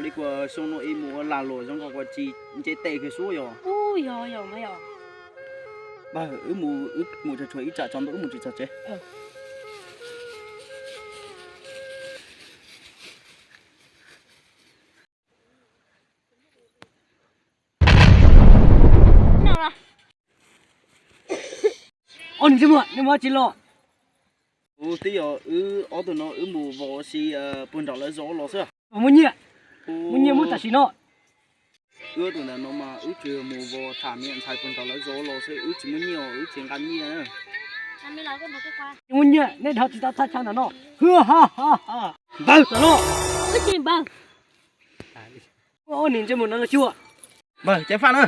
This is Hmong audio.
Li kuv xyoo no ib mus ua lag luam zoo nkaus kuv tsis nce tes kiag xwb yog. Yog yog mas yog. Npawg, wb mus, wb mus tsuag tsuag ib tsam tsaus ntuj wb mus tsis txog tsev. Ob niag ntsej muag, nej muaj dab tsi los? Ua tib yog wb ob tug no wb mus vos si puag nram lawv zos los xwb. Muaj nyiaj, muaj nyiaj muab tam sim no. Wb tus ntawm no mas wb tsuas mus vos tham niam ntxhais puag nram lawv zos los xwb, wb tsis muaj nyiaj, wb tsis nqa nyiaj. Muaj nyiaj nej dhos tsis tau thaj chaw ntawm no. Npawg, tam no. Wb ces npawg. Ob niag ntsej muag no los xyuas. Npawg, ceev faj na.